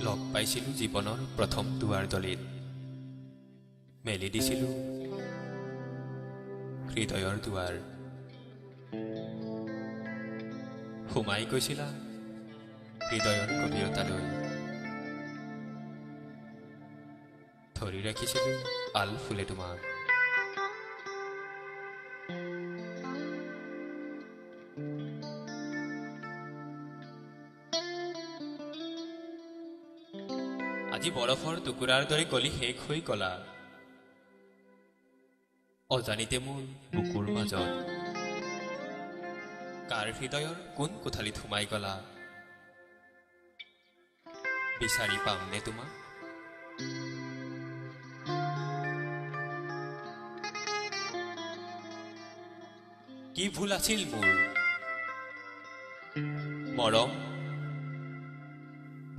লগ পাইছিলোঁ জীৱনৰ প্ৰথম দুৱাৰদলিত, মেলি দিছিলোঁ হৃদয়ৰ দুৱাৰ। সোমাই গৈছিলা হৃদয়ৰ গভীৰতালৈ, ধৰি ৰাখিছিলোঁ আলফুলে তোমাক। আজি বৰফৰ টুকুৰাৰ দৰে গলি শেষ হৈ গলা অজানিতে মোৰ বুকুৰ মাজত। কাৰ হৃদয়ৰ কোন কোঠালিত সোমাই গলা, বিচাৰি পামনে তোমাক? কি ভুল আছিল মোৰ? মৰম,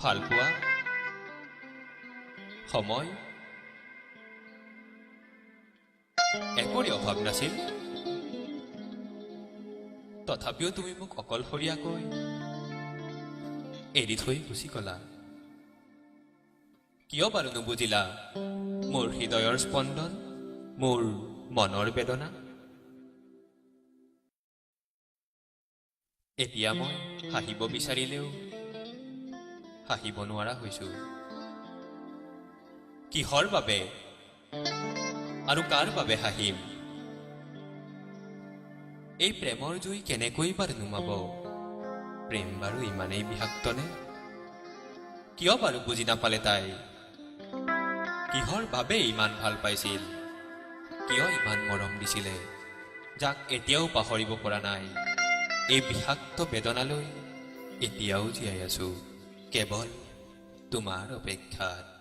ভালপোৱা, সময় একোৰে অভাৱ নাছিল। তথাপিও তুমি মোক অকলশৰীয়াকৈ এৰি থৈ গুচি গলা। কিয় বাৰু নুবুজিলা মোৰ হৃদয়ৰ স্পন্দন, মোৰ মনৰ বেদনা? এতিয়া মই হাঁহিব বিচাৰিলেও হাঁহিব নোৱাৰা হৈছো। কিহৰ বাবে আৰু কাৰ বাবে হাঁহিম? এই প্ৰেমৰ জুই কেনেকৈ বাৰু নুমাব? প্ৰেম বাৰু ইমানেই বিষাক্তনে? কিয় বাৰু বুজি নাপালে তাই? কিহৰ বাবে ইমান ভাল পাইছিল? কিয় ইমান মৰম দিছিলে, যাক এতিয়াও পাহৰিব পৰা নাই? এই বিষাক্ত বেদনালৈ এতিয়াও জীয়াই আছো কেৱল তোমাৰ অপেক্ষাত।